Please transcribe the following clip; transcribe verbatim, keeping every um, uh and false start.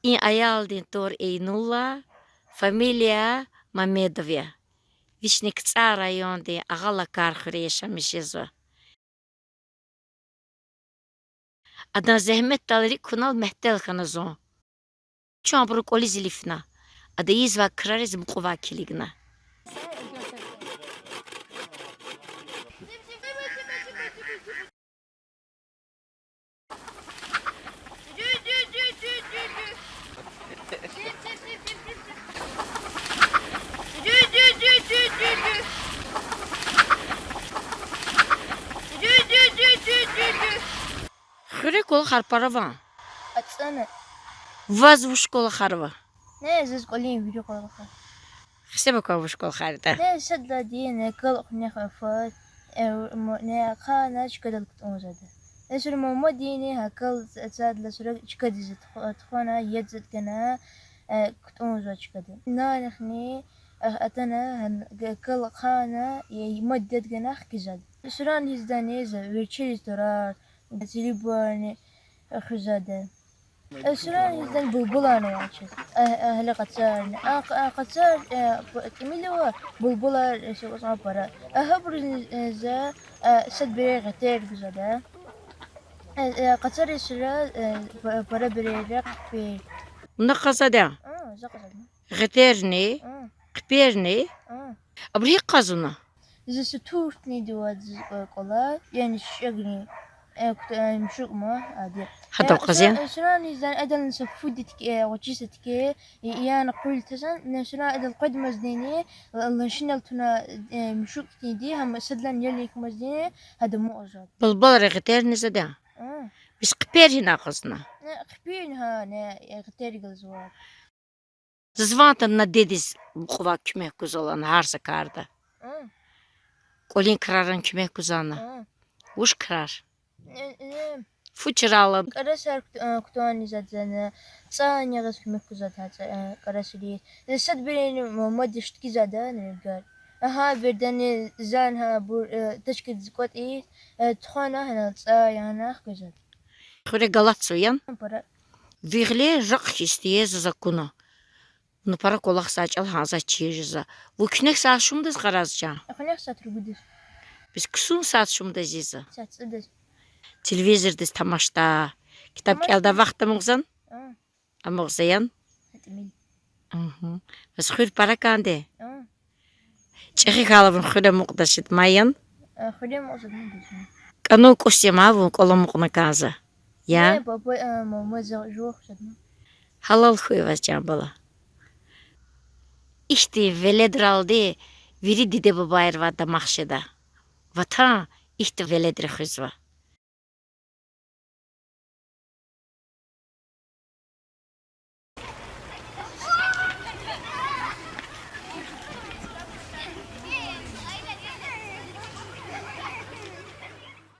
И аялдин тӀвар Эйнулла, фамилия Мамедов я. Вични КцӀар райондин Агъа Лакар хуьре яшамиш жезва. Адан зегьметдал рикӀ кьунал мягьтел хьана зун. Чун абурун кӀвализ илифна. Ада ийизвай крариз мукьувай килигна. Хуьре кӀвалахар пара ван? АцӀана. Ваз вуч кӀвалахар ава? Не, заз кӀвалин вири кӀвалахар. Хсеба квай вуч кӀвалахар ятӀа? Не, садладин, не, кал хъунехъ фад, э, м-, не, хъана чкадал кутӀунзавайди. Эсур мамадини гьа кал садла сура чкадиз туху-, тухвана, ядзад гана, э, кутӀунзава чкада. Нанихъни, э, атана, гьан, г-, кал хъана, э, мад дед гана хкизвайди. Суран гьиздани за верчериз тӀварар, зирибарни, э, хуьзвайди. Э, суран гьиздани булбуларни авачиз. Э, э, гьеле къацарни. А, къ-, а, къацар, э, п-, тӀимил ава, булбулар, э, сикӀусма пара. А гьабурузни, э, за, э, сад бере гъетер гузвайди. Э, э, къацари сура, э, п-, пара берейра хъипер. Вуна кьазвайди я? А, за кьазвайди я. Гъетерни? А. Хъиперни? А. Абуру гьикӀ кьазва вуна? Зи са туртни дивад зи, э, кӀвале, яни чичӀегни, э, кут-, э, муьшук ма, ади. Гьадал кьаз я? Э, суран, э, суран гьиздани адални са фу дитке, э, гъвечӀи са тике, э, яна къуьл тезан, э, суран адал къведмаздини, л-, лашинал туна, э, муьшук тинди, гьам садлан ял ийизмаздини, гьада мукьзавайди. Балбалрин гъетерни жеда? А. Бес хъипер гьина кьазва вуна? Не, хъипер гьа, не, э, гъетер галзава. Заз ван атанвани дедиз мукьувай куьмек гузвай лагьана гьар са карда? А. КӀвалин краран куьмек гузвани? А. Вуч крар? Э, э. Фу чрал? КӀарасар кут-, э, кутуниз жеда зани, цӀайни ягъиз куьмек гузвайди гьа цӀа-, э, кӀарасриз. Э, сад берени м-, мад хкизвайди я нургар. Агьа, бердани зани гьабур, э, тачкадиз кӀватӀиз, э, тухвана гьана цӀай яна хквезвайди. Хуьре галатзава яни? Пара. Ви гъиле ракь хьиз тиезва заз акуна. Вуна пара кӀвалахзавай чӀал гьа заз чир жезва. Вун куьгьнек сят шумудаз къарагъзава чан? Куьгьнек сят ругудаз. Бес ксун сят шумудаз ийизва? Сят цӀудаз. Телевизордиз тамашдай, ктаб кӀелдай вахт амукьзавани? А. Амукьзава яни? Гьатта мин. Мгм. Бес хуьр пара кӀанда? А. ЧӀехи хьайила вун хуьре амукьдачир ман яни? А, хуьре амукьзавайди ман. КӀанун кӀус я ман вун кӀвал амукьна кӀанзава? Я? Не, баба, а, мама за жувахъ жедна. Гьалал хьуй ваз, чан бала. Ихьтин веледралди вири диде-бубайривай дамах жеда. Ватан ихьтин веледри хуьзва.